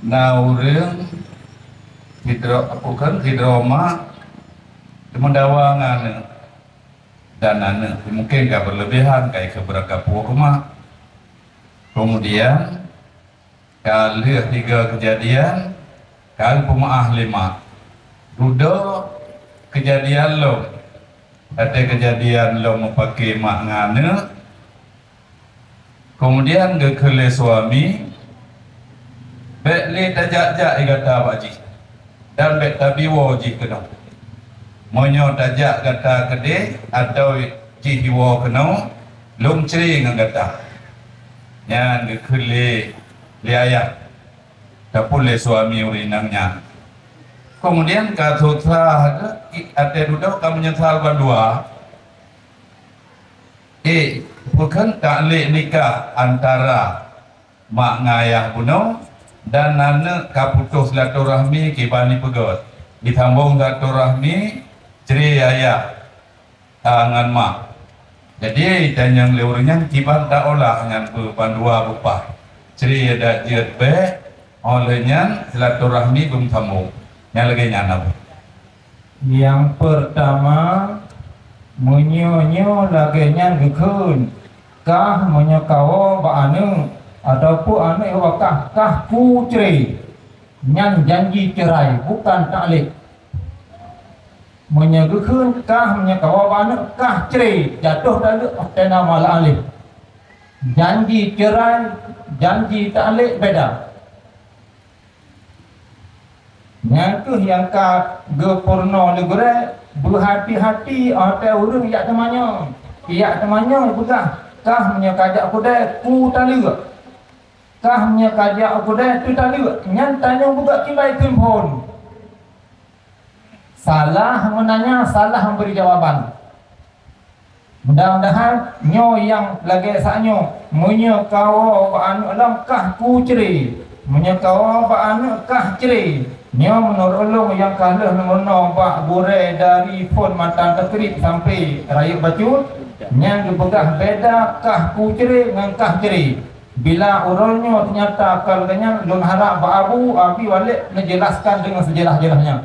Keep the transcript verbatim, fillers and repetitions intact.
Na ureuëng sidroe, apa kan, sidroe mak teumeudawa ngon aneuëk, dan aneuëk mungken ka berlebihan, ka ikeu beurangkapeue keu mak. Kemudian ka lheueh tiga kejadian, ka geupeumaáh lé mak. Dudoe kejadian lom, watée kejadian lom meupaké mak ngon aneuëk, kemudian geukheun lé suami, "Bék lé tajak-jak gata bak jih, dan bék tabi woe jih keunoe. Meunyoe tajak gata keudeh atawa jih iwoe keunoe, lôn cre ngon gata." Nyan geukheun lé, lé ayah, ataupun lé suami ureuëng inong nyan. Kemudian ka susah geuh, ateueh dudoe ka meunyeusal bandua. Eh, bukon taklek nikah antara mak ngon ayah bunoe, dan aneuëk ka putôh silaturahmi kiban jipeugét. Jisambong silaturahmi, cre ayah, ah, ngon mak. Jadi, tanyong lé ureuëng nyan kiban taolah nyan beu bandua beupah. Cre adak jeuet bék, óh lheueh nyan silaturahmi beusambong. Nyang lagée nyan na. Nyang peurtama, meunyoe nyoe lagée nyan geukheun, kah meunyoe kawoe bak aneuëk, ataupun aneuëk iwoe kah, kah kucre, nyan janji cerai, bukan taklek. Meunyoe geukheun kah meunyoe kawoe bak aneuëk, kah cre, jatoh taklek, tena malah aleh. Janji cerai, janji taklek beda. Nyan kheueh nyang ka geupeurunoe lé gurée, beuhati-hati watée ureuëng jak teumanyong. Jak teumanyong peugah, "Kah meunyoe kajak keudée, ku taleuek. Kah meunyoe kajak keudée, tu taleuek." Nyan tanyoe peugah kiban kheun phon. Salah meunanya, salah memberi jawaban. Mudah-mudahan nyoe nyang lagée saat nyoe, meunyoe kawoe bak aneuëk lom kah kucre, meunyoe kawoe bak aneuëk kah cre. Nyoe meunurot ulôn nyang ka lheueh neumeurunoe bak gurée dari phon mantong takrib sampai rayeuk bacut, nyang geupeugah beda kah kucre ngon kah cre. Bila uroe nyoe teunyata ka lagée nyan, lôn harab bak Abu Abi Walid neujeulaskan deungon seujeulaih-jeulaihnya.